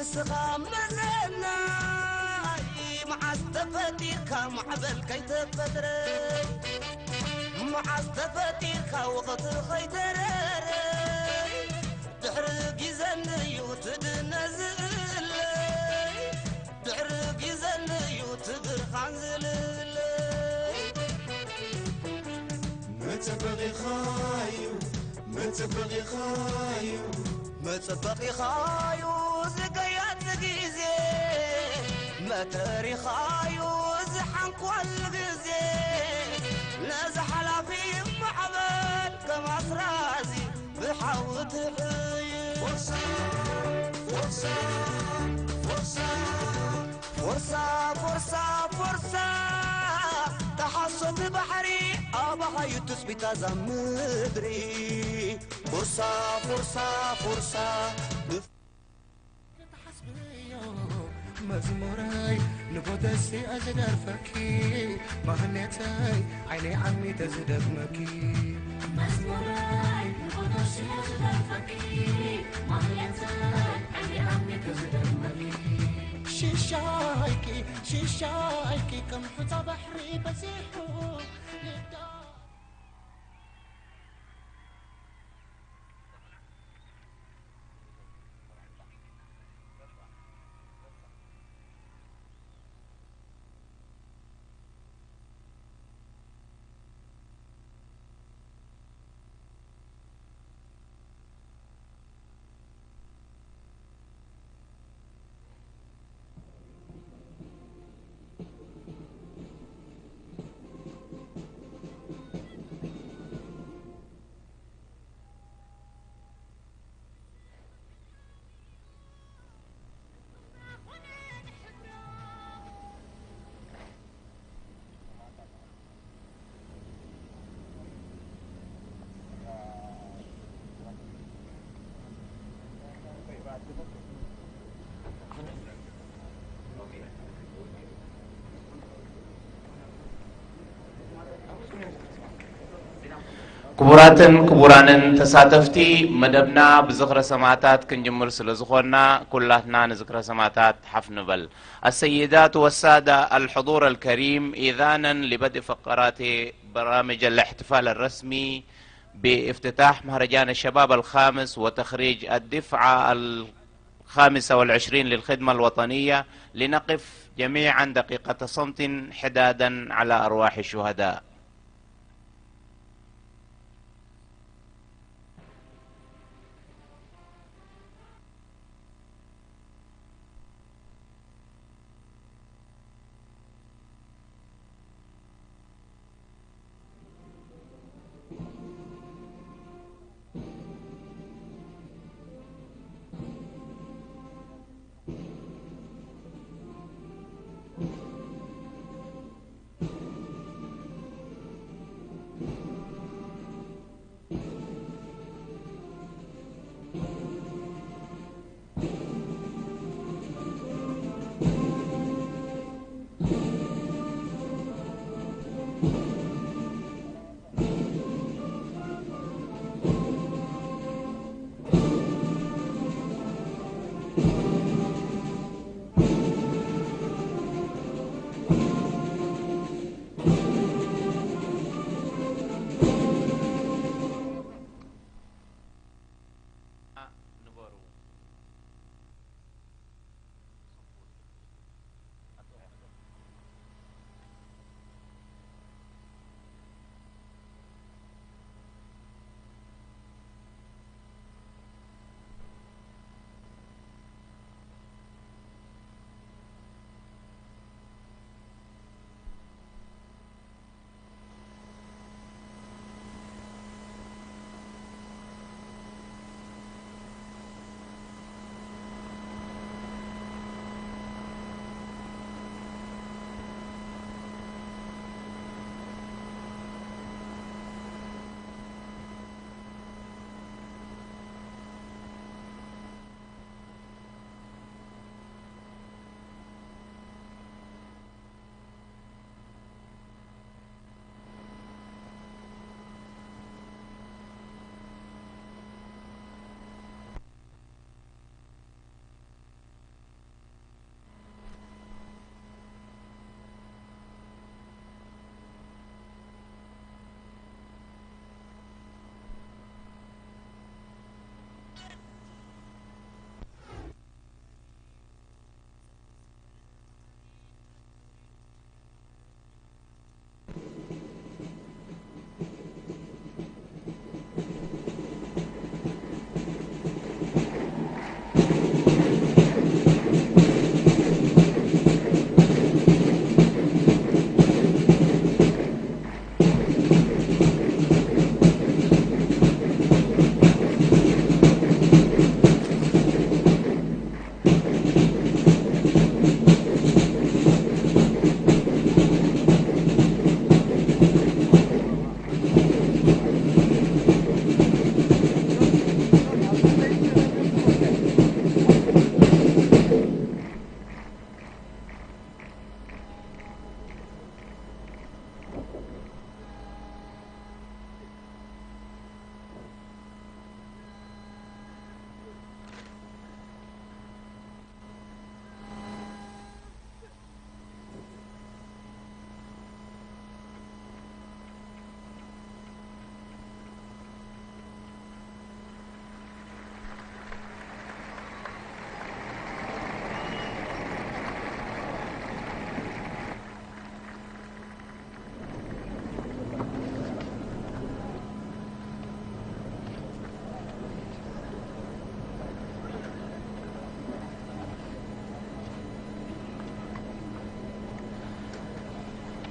ንስኻ መዘናይ መዓስ ተፈጢርካ ማዕበል ከይተፈጥረ፣ መዓስ ተፈጢርካ ወቕቲ ከይተረረ፣ ድሕሪ ግዘ እዩ ትድነ ዝእለይ፣ ድሕሪ ግዘ እዩ ትብርኻን ዝልለይ። መጸበቒኻዩ፣ መጸበቒኻዩ፣ መጸበቒኻዩ ዝገያት ግዜ፣ መተሪኻዩ ዝሓንኳል ግዜ፣ ነዚ ሓላፊ ማዕበል ከም ኣስራዚ ብሓዊ ትሕዩ። ፎርሳ፣ ፎርሳ፣ ፎርሳ፣ ፎርሳ፣ ፎርሳ፣ ፎርሳ፣ ተሓሶት ባሕሪ ኣባኻዩ ትጽቢት ኣዛ ምድሪ። ፎርሳ፣ ፎርሳ፣ ፎርሳ፣ ተሓስብዮ መዝሙረይ ንጎደሲ ዝደርፈኪ፣ ማህሌተይ ዓይነይ ዓሚተ ዝደግመኪ። መዝሙረይ ንጎደሲ ዝደርፈኪ፣ ማህሌተይ ዓይነይ ዓሚተ ዝደግመኪ። ሽሻይኪ፣ ሽሻይኪ ከም ሑጻ ባሕሪ በዚሑ ልዳ። ክቡራትን ክቡራንን ተሳተፍቲ መደብና፣ ብዝኽረ ሰማእታት ክንጅምር ስለ ዝኾንና፣ ኩላትና ንዝክረ ሰማእታት ሓፍ ንበል። السيدات والسادة الحضور الكريم، إذانا لبدء فقرات برامج الاحتفال الرسمي بافتتاح مهرجان الشباب الخامس وتخريج الدفعة الخامسة والعشرين للخدمة الوطنية، لنقف جميعا دقيقة صمت حدادا على أرواح الشهداء.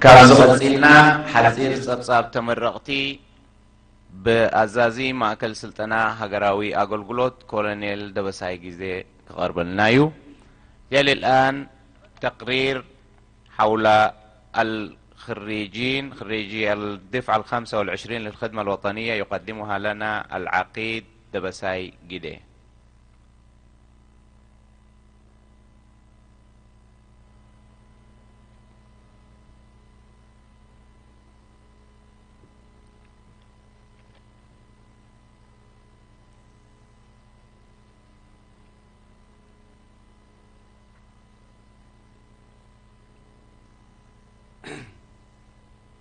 ካብዚ ቀጺልና ሓጺር ጸብጻብ ተመረቕቲ ብኣዛዚ ማእከል ስልጠና ሃገራዊ ኣገልግሎት ኮሎኔል ደበሳይ ግዜ ክቐርበልና እዩ። يلي الآن تقرير حول الخريجين، خريجي الدفعة الخامسة والعشرين للخدمة الوطنية، يقدمها لنا العقيد دبساي جدي.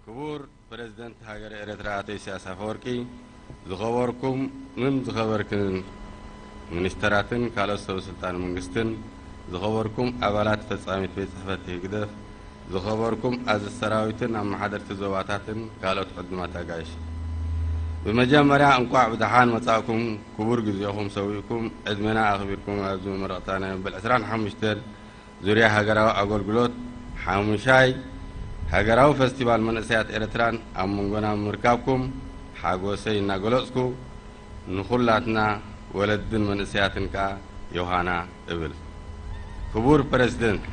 ክቡር ፕረዚደንት ሃገረ ኤርትራ ኣቶ ኢሳያስ ኣፈወርቂ፣ ዝኸበርኩምን ዝኸበርክን ሚኒስተራትን ካልኦት ሰብ ስልጣን መንግስትን፣ ዝኸበርኩም ኣባላት ፈጻሚት ቤት ጽሕፈት ህግደፍ፣ ዝኸበርኩም ኣዘዝቲ ሰራዊትን ኣመሓደርቲ ዞባታትን ካልኦት ዕዱማት ኣጋይሽ፣ ብመጀመርያ እንቋዕ ብደሓን መጻእኩም። ክቡር ግዜኹም ሰዊእኩም ዕድመና ኣኽቢርኩም ኣብዚ መመረቕታ ናይ መበል ዕስራን ሓሙሽተን ዙርያ ሃገራዊ ኣገልግሎት ሓሙሻይ ሃገራዊ ፈስቲቫል መንእሰያት ኤርትራን ኣብ መንጎና ምርካብኩም ሓጎሰይ እናገለጽኩ፣ ንኹላትና ወለድን መንእሰያትን ከኣ ዮሃና እብል። ክቡር ፕረዚደንት፣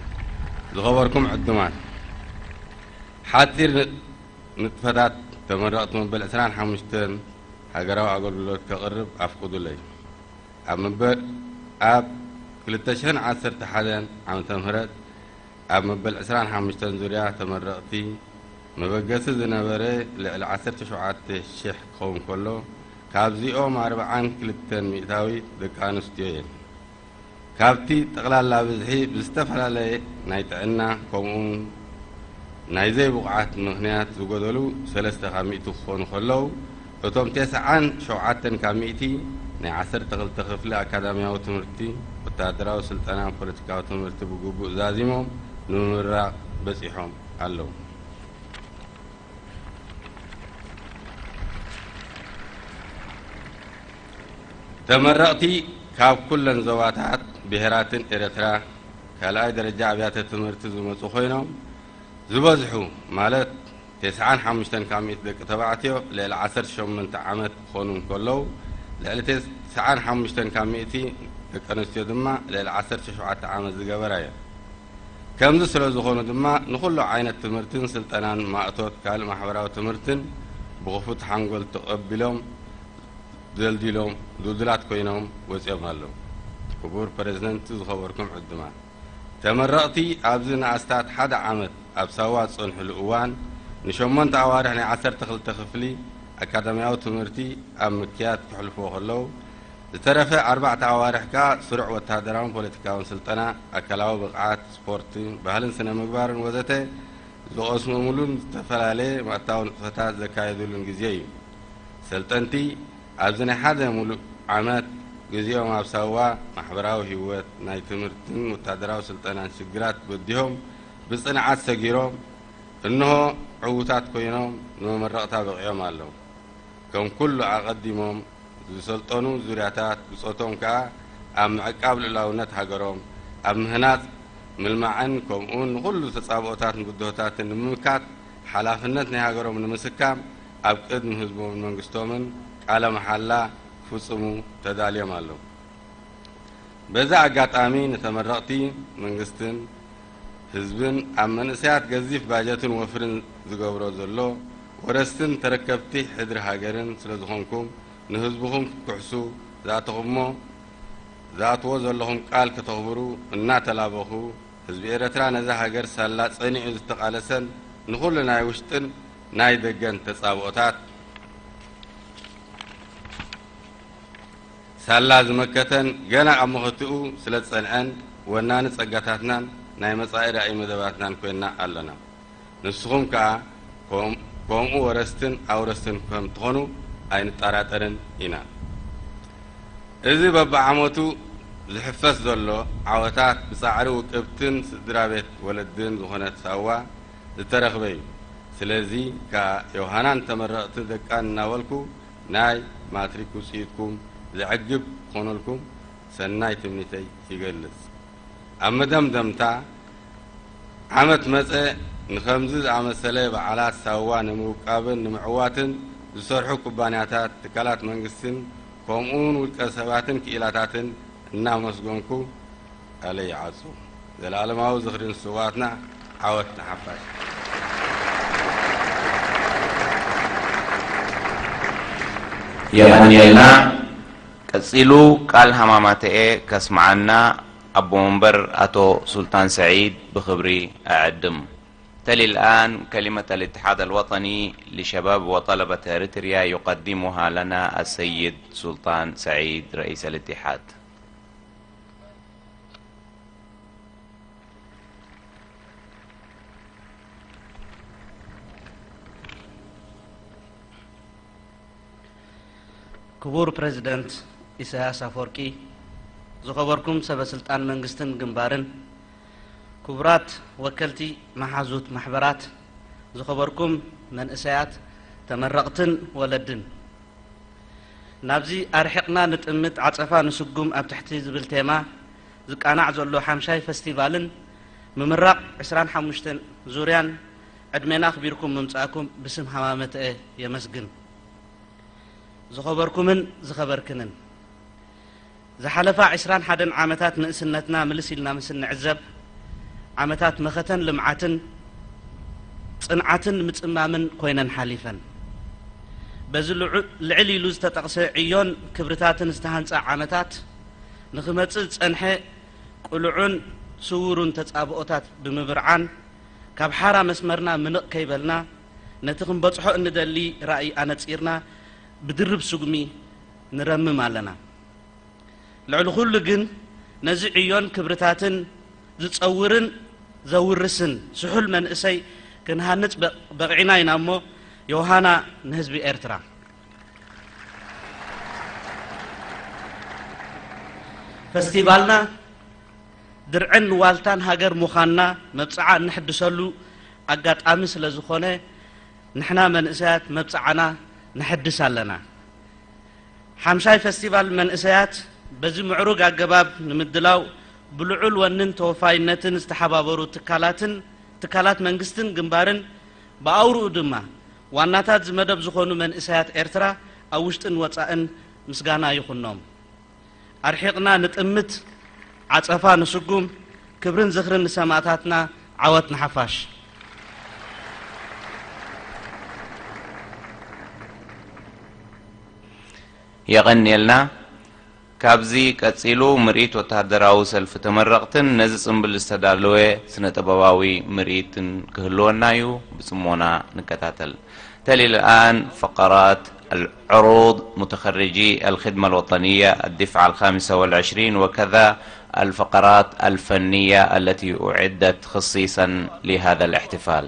ዝኸበርኩም ዕዱማት፣ ሓጺር ንጥፈታት ተመረቕቲ መበል ዕስራን ሓሙሽተን ሃገራዊ ኣገልግሎት ከቕርብ ኣፍቅዱለይ። ኣብ መበል፣ ኣብ ክልተ ሽሕን ዓሰርተ ሓደን ዓመተ ምህረት ኣብ መበል ዕስራን ሓሙሽተን ዙርያ ተመረቕቲ መበገሲ ዝነበረ ልዕሊ ዓሰርተ ሸውዓተ ሽሕ ክኸውን ከሎ፣ ካብዚኦም ኣርብዓን ክልተን ሚእታዊት ደቂ ኣንስትዮ እየን። ካብቲ ጠቕላላ ብዝሒ ብዝተፈላለየ ናይ ጥዕና ከምኡውን ናይ ዘይብቑዓት ምኽንያት ዝጎደሉ ሰለስተ ካብ ሚእቲ ክኾኑ ከለዉ፣ እቶም ተስዓን ሸውዓተን ካብ ሚእቲ ናይ ዓሰርተ ክልተ ክፍሊ ኣካዳሚያዊ ትምህርቲ፣ ወተሃደራዊ ስልጠናን ፖለቲካዊ ትምህርቲ ብግቡእ ዛዚሞም ንምምራቕ በጺሖም ኣለዉ። ተመረቕቲ ካብ ኩለን ዞባታት ብሄራትን ኤርትራ ካልኣይ ደረጃ ኣብያተ ትምህርቲ ዝመጹ ኮይኖም፣ ዝበዝሑ ማለት ተስዓን ሓሙሽተን ካብ ሚእቲ ደቂ ተባዕትዮ ልዕሊ ዓሰርተ ሸሞንተ ዓመት ክኾኑ እንከለዉ፣ ልዕሊ ተስዓን ሓሙሽተን ካብ ሚእቲ ደቂ ኣንስትዮ ድማ ልዕሊ ዓሰርተ ሸውዓተ ዓመት ዝገበራ እየን። ከምዚ ስለ ዝኾኑ ድማ ንኹሉ ዓይነት ትምህርትን ስልጠናን ማእቶት ካልእ ማሕበራዊ ትምህርትን ብኽፉት ሓንጎል ተቐቢሎም ደልዲሎም ድልዱላት ኮይኖም ወጺኦም ኣለዉ። ክቡር ፕረዚደንት፣ ዝኸበርኩም ዕዱማት፣ ተመረቕቲ ኣብዚ ንኣስታት ሓደ ዓመት ኣብ ሳዋ ዝጸንሕሉ እዋን፣ ንሸሞንተ ኣዋርሕ ናይ ዓሰርተ ክልተ ክፍሊ ኣካዳሚያዊ ትምህርቲ ኣብ ምክያድ ክሕልፍዎ ከለዉ፣ ዝተረፈ ኣርባዕተ ኣዋርሕ ከኣ ስሩዕ ወተሃደራውን ፖለቲካውን ስልጠና፣ ኣካላዊ ብቕዓት፣ ስፖርት፣ ባህልን ስነ ምግባርን ወዘተ ዝቐስምሉን ዝተፈላለየ ማእታዊ ንጥፈታት ዘካየዱሉን ግዜ እዩ። ሰልጠንቲ ኣብዚ ናይ ሓደ ሙሉእ ዓመት ግዜኦም ኣብ ሳዋ ማሕበራዊ ህይወት፣ ናይ ትምህርትን ወታደራዊ ስልጠናን ሽግራት በዲሆም ብጽንዓት ሰጊሮም እንሆ ዕዉታት ኮይኖም ንመመረቕታ በቒዖም ኣለዉ። ከም ኩሉ ኣቐዲሞም ዝሰልጠኑ ዙርያታት ብጾቶም ከኣ ኣብ ምዕቃብ ልኡላውነት ሃገሮም፣ ኣብ ምህናጽ ምልማዕን ከምኡውን ንኹሉ ተጻብኦታትን ብድሆታትን ንምምካት ሓላፍነት ናይ ሃገሮም ንምስካም ኣብ ቅድሚ ህዝቦምን መንግስቶምን ቃለ መሓላ ክፍጽሙ ተዳልዮም ኣለዉ። በዚ ኣጋጣሚ ንተመረቕቲ መንግስትን ህዝብን ኣብ መንእሰያት ገዚፍ ባጀትን ወፍርን ዝገብሮ ዘሎ ወረስትን ተረከብቲ ሕድሪ ሃገርን ስለ ዝኾንኩም ንህዝብኹም ክትክሕሱ ዝኣተኹሞ ዝኣትዎ ዘለኹም ቃል ከተኽብሩ እናተላበኹ ህዝቢ ኤረትራ ነዛ ሃገር ሳላ ጸኒዑ ዝተቓለሰን ንኹሉ ናይ ውሽጥን ናይ ደገን ተጻብኦታት ሳላ ዝመከተን ገና ኣብ መኸትኡ ስለ ዝጸንዐን ወናኒ ጸጋታትናን ናይ መጻኢ ራእይ መደባትናን ኮይንና ኣለና። ንስኹም ከኣ ከም-፣ ከምኡ ወረስትን ኣውረስትን ከም ትኾኑ ኣይንጠራጠርን ኢና። እዚ በብዓመቱ ዝሕፈስ ዘሎ ዓወታት ብጻዕሪ ውቅብትን ስድራ ቤት ወለድን ዝኾነት ሳዋ ዝተረኽበ እዩ። ስለዚ ከኣ ዮሃናን ተመረቕቲ ደቃን እናበልኩ ናይ ማትሪክ ውጽኢትኩም ዘዕግብ ክኾነልኩም ሰናይ ትምኒተይ ይገልጽ። ኣብ መደምደምታ ዓመት መጸ ንኸምዚ ዝኣመሰለ በዓላት ሳዋ ንምውቃብን ንምዕዋትን ዝሰርሑ ኩባንያታት፣ ትካላት መንግስትን ከምኡውን ውልቀ ሰባትን ክኢላታትን እናመስገንኩ ቃለይ ይዓጹ። ዘላለማዊ ዝኽሪ ንስውኣትና፣ ዓወት ንሓፋሽ። የቐንየልና። ቀጺሉ ቃል ሃማማተኤ ከስምዓና ኣቦ መንበር ኣቶ ሱልጣን ሰዒድ ብኽብሪ እዕድም። تلي الآن كلمة الاتحاد الوطني لشباب وطلبة إريتريا، يقدمها لنا السيد سلطان سعيد رئيس الاتحاد. ክቡር ፕረዚደንት ኢሳያስ ኣፈወርቂ፣ ዝኸበርኩም ሰበ ስልጣን መንግስትን ግንባርን፣ ክቡራት ወከልቲ መሓዙት ማሕበራት፣ ዝኸበርኩም መንእሰያት ተመረቕትን ወለድን፣ ናብዚ ኣርሒቕና ንጥምት ዓጸፋ ንስጉም ኣብ ትሕቲ ዝብል ቴማ ዝቃናዕ ዘሎ ሓምሻይ ፈስቲቫልን ምምራቕ ዕስራን ሓሙሽተን ዙርያን ዕድሜና ኣኽቢርኩም ምምጻእኩም ብስም ሃማመተኤ የመስግን። ዝኸበርኩምን ዝኸበርክንን፣ ዝሓለፋ ዕስራን ሓደን ዓመታት ንእስነትና ምልስ ኢልና ምስ እንዕዘብ፣ ዓመታት መኸተን ልምዓትን ጽንዓትን ምጽማምን ኮይነን ሓሊፈን። በዚ ልዑ-፣ ልዕል ኢሉ ዝተጠቕሰ ዕዮን ክብርታትን ዝተሃንጸ ዓመታት፣ ንኽመጽእ ዝጸንሐ ቅሉዕን ስውሩን ተጻብኦታት ብምብርዓን፣ ካብ ሓራ መስመርና ምንቕ ከይበልና፣ ነቲ ክንበጽሖ እንደሊ ራእይ ኣነጺርና ብድርብ ስጉሚ ንረምም ኣለና። ልዕሊ ኩሉ ግን ነዚ ዕዮን ክብርታትን ዝጸውርን ዘውርስን ስሑል መንእሰይ ክንሃንጽ በ-፣ በቕዒና ኢና እሞ፣ ዮሃና ንህዝቢ ኤርትራ። ፈስቲቫልና ድርዕን ዋልታን ሃገር ምዃንና መብጽዓ እንሕድሰሉ ኣጋጣሚ ስለ ዝኾነ፣ ንሕና መንእሰያት መብጽዓና ነሐድስ ኣለና። ሓምሻይ ፈስቲቫል መንእሰያት በዚ ምዕሩግ ኣገባብ ንምድላው ብልዑል ወንን ተወፋይነትን ዝተሓባበሩ ትካላትን፣ ትካላት መንግስትን ግንባርን፣ ብኣውርኡ ድማ ዋናታት እዚ መደብ ዝኾኑ መንእሰያት ኤርትራ ኣብ ውሽጥን ወጻእን ምስጋና ይኹኖም። ኣርሒቕና ንጥምት ዓጸፋ ንስጉም። ክብርን ዝኽርን ንሰማእታትና። ዓወት ንሓፋሽ። የቐንየልና። ካብዚ ቀጺሉ ምርኢት ወተሃደራዊ ሰልፊ ተመረቕትን ነዚ ጽምብል ዝተዳለወ ስነ-ጥበባዊ ምርኢትን ክህልወና እዩ። ብጽሞና ንከታተል። تلي الآن فقرات العروض متخرجي الخدمة الوطنية الدفعة الخامسة والعشرين، وكذا الفقرات الفنية التي أعدت خصيصا لهذا الاحتفال.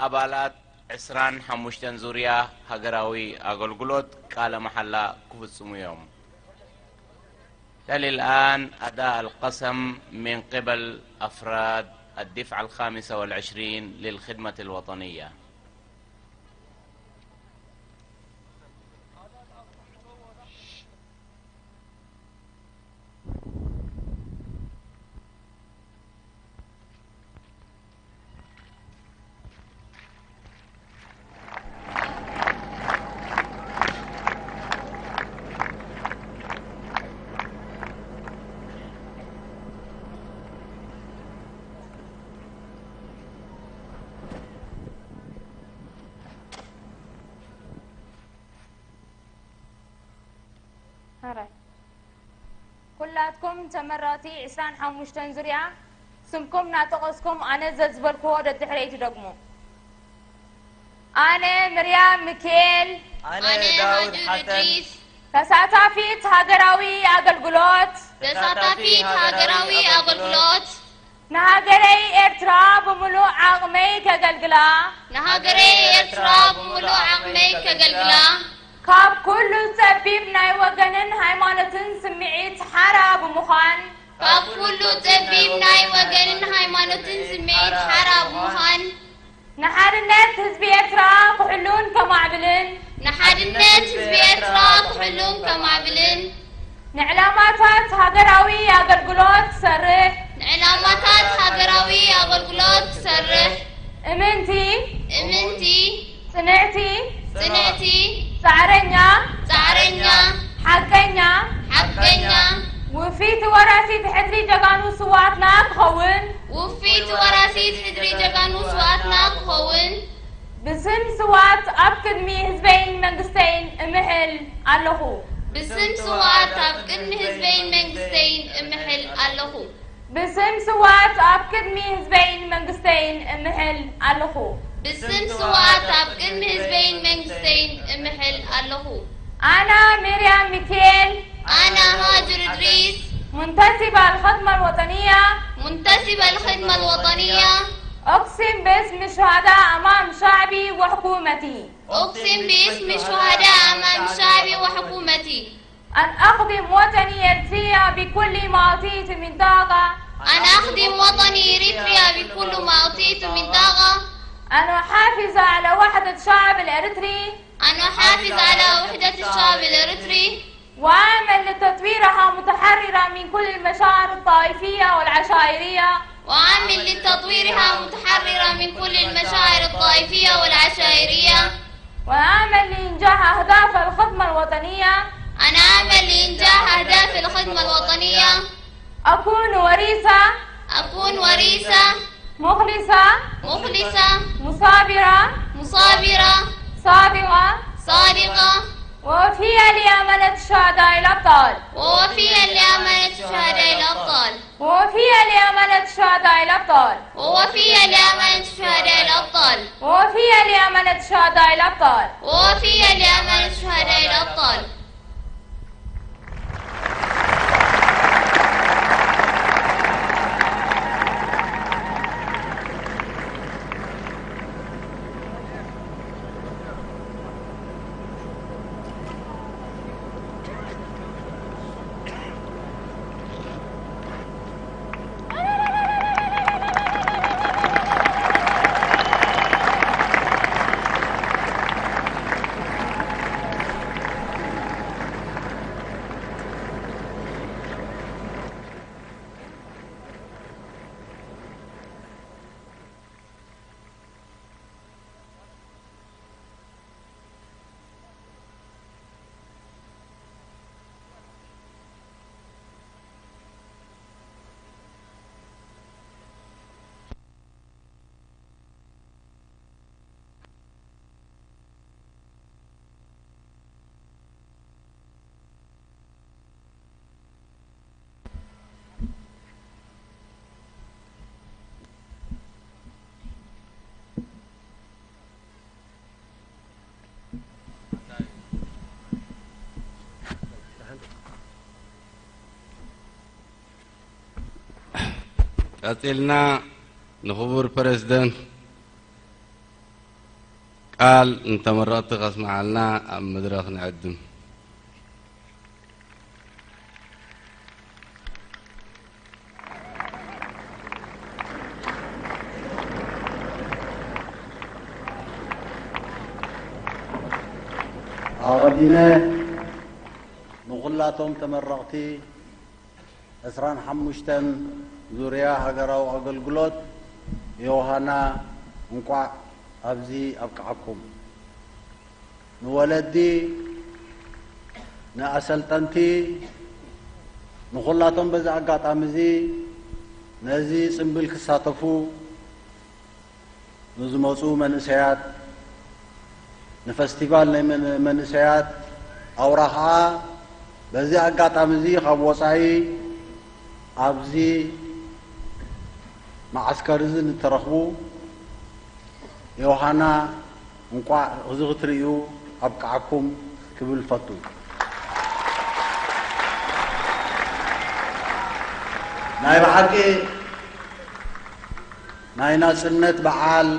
ኣባላት ዕስራን ሓሙሽተን ዙርያ ሃገራዊ ኣገልግሎት ቃለ መሓላ ክፍጽሙ እዮም። تلي الآن أداء القسم من قبل أفراد الدفعة الخامسة والعشرين للخدمة الوطنية. ሕራይ። ኩላትኩም ተመረቕቲ ዕስራን ሓሙሽተን ዙርያ፣ ስምኩም እናጠቐስኩም ኣነ ዘዝበልክዎ ደድሕረይ ትደግሙ። ኣነ ምርያም ሚካኤል፣ ኣነ ኣነ ዳውድ ሃጅር ሓሰን፣ እድሪስ፣ ተሳታፊት ሃገራዊ ኣገልግሎት፣ ተሳታፊት ሃገራዊ ኣገልግሎት፣ ንሃገረይ ኤርትራ ብምሉእ ዓቕመይ ከገልግላ፣ ንሃገረይ ኤርትራ ብምሉእ ዓቕመይ ከገልግላ፣ ካብ ኩሉ ጸቢብ ናይ ወገንን ሃይማኖትን ስምዒት ሓራ ብምዃን፣ ካብ ኩሉ ጸቢብ ናይ ወገንን ሃይማኖትን ስምዒት ሓራ ብምዃን፣ ንሓድነት ህዝቢ ኤርትራ ክሕሉን ከማዕብልን፣ ንሓድነት ህዝቢ ኤርትራ ክሕሉን ከማዕብልን፣ ንዕላማታት ሃገራዊ ኣገልግሎት ክሰርሕ፣ ንዕላማታት ሃገራዊ ኣገልግሎት ክሰርሕ፣ እምንቲ፣ እምንቲ፣ ጽንዕቲ፣ ጽንዕቲ፣ ጻዕረኛ፣ ጻዕረኛ፣ ሓቀኛ፣ ሓቀኛ፣ ውፍይቲ ወራሲት ሕድሪ ጀጋኑ ስውኣትና ክኸውን፣ ውፍይቲ ወራሲት ሕድሪ ጀጋኑ ስውኣትና ክኸውን፣ ብስም ስውኣት ኣብ ቅድሚ ህዝበይን መንግስተይን እምሕል ኣለኹ። ብስም ስውኣት ኣብ ቅድሚ ህዝበይን መንግስተይን እምሕል ኣለኹ። ብስም ስውኣት ኣብ ቅድሚ ህዝበይን መንግስተይን እምሕል ኣለኹ። ብስም ስውኣት ኣብ ቅድሚ ህዝበይን መንግስተይን እምሕል ኣለኹ። أنا مريم ميكيل، أنا هاجر إدريس، منتسبة الخدمة الوطنية، منتسبة الخدمة الوطنية، أقسم باسم الشهداء أمام شعبي وحكومتي. أقسم باسم الشهداء أمام شعبي وحكومتي. أن أخدم وطني إريتريا بكل ما أعطيت من طاقة. أن أخدم وطني إريتريا بكل ما أعطيت من طاقة. أن أحافظ على وحدة الشعب الإريتري. أن أحافظ على وحدة الشعب الإريتري. وأعمل لتطويرها متحررة من كل المشاعر الطائفية والعشائرية. وأعمل لتطويرها متحررة من كل المشاعر الطائفية والعشائرية. وأعمل لإنجاح أهداف الخدمة الوطنية. أنا أعمل لإنجاح أهداف الخدمة الوطنية. أكون وريثة. أكون وريثة. مخلصة. مخلصة. مثابرة. مثابرة. صادقة. صادقة. ووفية لأمانة الشهداء الأبطال. ووفية لأمانة الشهداء الأبطال. ووفية لأمانة الشهداء الأبطال. ووفية لأمانة الشهداء الأبطال. ووفية لأمانة الشهداء الأبطال. ووفية لأمانة الشهداء الأبطال. ቀጺልና ንኽቡር ፕረዚደንት ቃል ንተመረቕቲ ከስምዓልና ኣብ መድረኽ ንዕድም። ኣቐዲመ ንኹላቶም ተመረቕቲ ዕስራን ሓሙሽተን ዙርያ ሃገራዊ ኣገልግሎት ዮሃና እንቋዕ ኣብዚ ኣብቅዓኩም። ንወለዲ፣ ንኣሰልጠንቲ፣ ንኹላቶም በዚ ኣጋጣሚ እዚ ነዚ ጽምብል ክሳተፉ ንዝመጹ መንእሰያት፣ ንፈስቲቫል ናይ መን-፣ መንእሰያት ኣውራ ኸኣ በዚ ኣጋጣሚ እዚ ካብ ወጻኢ ኣብዚ መዓስከር እዚ ንተረኽቡ ዮሃና እንቋዕ እዚ ክትርእዩ ኣብቅዓኩም ክብል ፈቱ። ናይ ብሓቂ ናይ ናጽነት በዓል፣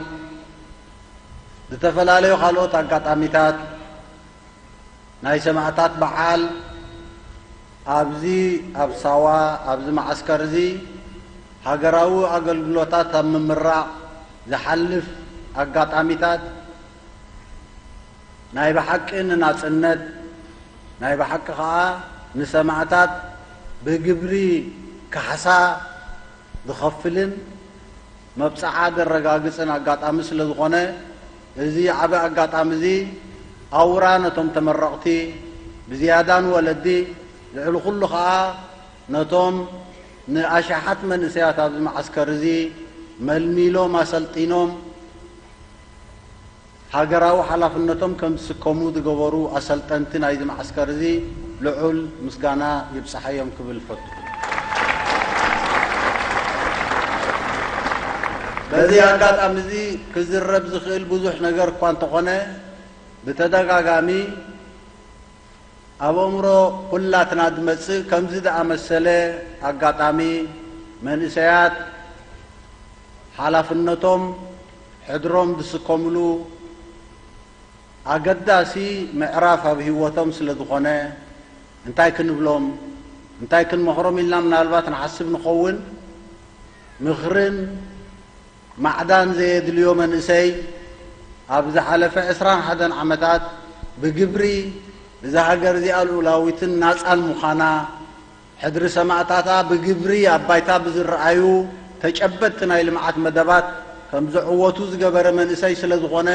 ዝተፈላለዩ ካልኦት ኣጋጣሚታት ናይ ሰማእታት በዓል ኣብዚ ኣብ ሳዋ ኣብዚ መዓስከር እዚ ሃገራዊ ኣገልግሎታት ኣብ ምምራቕ ዝሓልፍ ኣጋጣሚታት ናይ ብሓቂ ንናጽነት ናይ ብሓቂ ኸኣ ንሰማእታት ብግብሪ ካሕሳ ዝኸፍልን መብጽዓ ዘረጋግጽን ኣጋጣሚ ስለ ዝኾነ፣ እዚ ዓቢ ኣጋጣሚ እዚ ኣውራ ነቶም ተመረቕቲ፣ ብዝያዳ ንወለዲ፣ ልዕሊ ኩሉ ኸኣ ነቶም ንኣሽሓት መንእሰያት ኣብዚ መዓስከር እዚ መልሚሎም ኣሰልጢኖም፣ ሃገራዊ ሓላፍነቶም ከም ዝስከሙ ዝገበሩ ኣሰልጠንቲ ናይዚ መዓስከር እዚ ልዑል ምስጋና ይብጽሓዮም ክብል እፈቱ። በዚ ኣጋጣሚ እዚ ክዝረብ ዝኽእል ብዙሕ ነገር እኳ እንተኾነ፣ ብተደጋጋሚ ኣብ ኣእምሮ ኩላትና ዝመጽእ ከምዚ ዝኣመሰለ ኣጋጣሚ፣ መንእሰያት ሓላፍነቶም ሕድሮም ዝስከምሉ ኣገዳሲ ምዕራፍ ኣብ ህይወቶም ስለ ዝኾነ፣ እንታይ ክንብሎም፣ እንታይ ክንመኽሮም ኢልና ምናልባት ንሓስብ ንኸውን። ምኽርን ማዕዳን ዘየድልዮ መንእሰይ፣ ኣብ ዝሓለፈ ዕስራን ሓደን ዓመታት ብግብሪ እዛ ሃገር እዚኣ ልኡላዊትን ናጻን ምዃና፣ ሕድሪ ሰማእታታ ብግብሪ ኣብ ባይታ ብዝረኣዩ ተጨበጥቲ ናይ ልምዓት መደባት ከም ዝዕወቱ ዝገበረ መንእሰይ ስለ ዝኾነ፣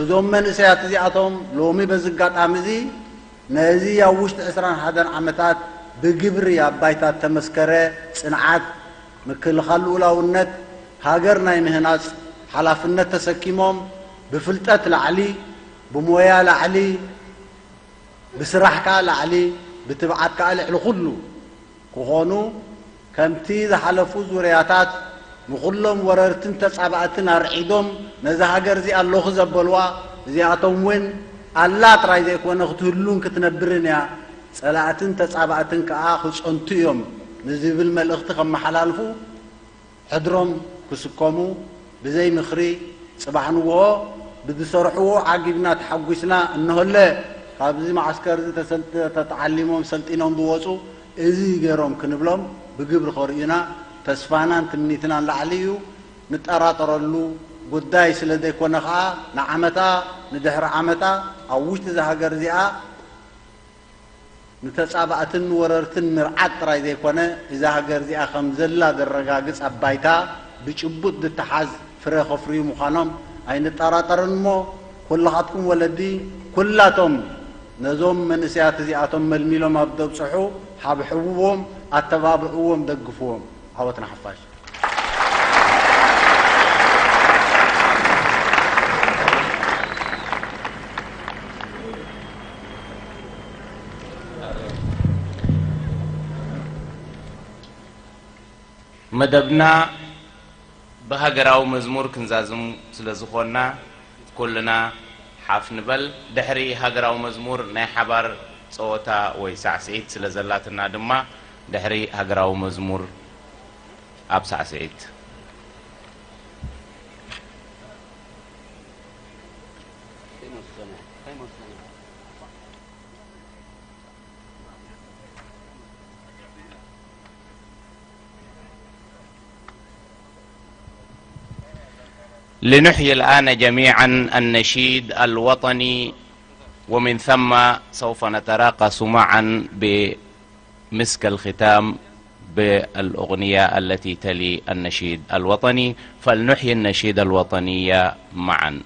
እዞም መንእሰያት እዚኣቶም ሎሚ በዚ ኣጋጣሚ እዚ ነዚ ኣብ ውሽጢ ዕስራን ሓደን ዓመታት ብግብሪ ኣብ ባይታ እተመስከረ ጽንዓት፣ ምክልኻል ልኡላውነት፣ ሃገር ናይ ምህናጽ ሓላፍነት ተሰኪሞም፣ ብፍልጠት ላዕሊ፣ ብሞያ ላዕሊ፣ ብስራሕ ከኣ ላዕሊ፣ ብትብዓት ከኣ ልዕሊ ኩሉ ክኾኑ፣ ከምቲ ዝሓለፉ ዙርያታት ንኹሎም ወረርትን ተጻባእትን ኣርዒዶም፣ ነዛ ሃገር እዚኣ ኣለኹ ዘበልዋ፣ እዚኣቶም እውን ኣላ ጥራይ ዘይኮነ ክትህሉን ክትነብርን እያ፣ ጸላእትን ተጻባእትን ከኣ ክጸንቱ እዮም ንዝብል መልእኽቲ ከመሓላልፉ፣ ሕድሮም ክስከሙ፣ ብዘይ ምኽሪ፣ ጽባሕ ንግሆ ብዝሰርሕዎ ዓጊብና ተሓጒስና፣ እንሆለ ካብዚ መዓስከር እዚ ተሰል-፣ ተተዓሊሞም ሰልጢኖም ዝወጹ፣ እዚ ገይሮም ክንብሎም ብግብሪ ከርእዩና ተስፋናን ትምኒትናን ላዕሊ እዩ። ንጠራጠረሉ ጉዳይ ስለ ዘይኮነ ኸኣ፣ ንዓመታ ንድሕሪ ዓመታ ኣብ ውሽጢ እዛ ሃገር እዚኣ ንተጻባእትን ንወረርትን ምርዓድ ጥራይ ዘይኮነ፣ እዛ ሃገር እዚኣ ከም ዘላ ዘረጋግጽ ኣብ ባይታ ብጭቡጥ ዝተሓዝ ፍረ ከፍርዩ ምዃኖም ኣይንጠራጠርን እሞ፣ ኩልኻትኩም ወለዲ፣ ኩላቶም ነዞም መንእሰያት እዚኣቶም መልሚሎም ኣብ ዘብጽሑ፣ ሓብሕብዎም፣ ኣተባብዕዎም፣ ደግፍዎም። ዓወት ንሓፋሽ። መደብና ብሃገራዊ መዝሙር ክንዛዝም ስለ ዝኾንና፣ ኩልና ሓፍ ንበል። ድሕሪ ሃገራዊ መዝሙር ናይ ሓባር ጸወታ ወይ ሳዕስዒት ስለ ዘላትና ድማ፣ ድሕሪ ሃገራዊ መዝሙር ኣብ ሳዕስዒት። لنحيي الآن جميعا النشيد الوطني، ومن ثم سوف نتراقص معا بمسك الختام بالأغنية التي تلي النشيد الوطني. فلنحيي النشيد الوطني معا.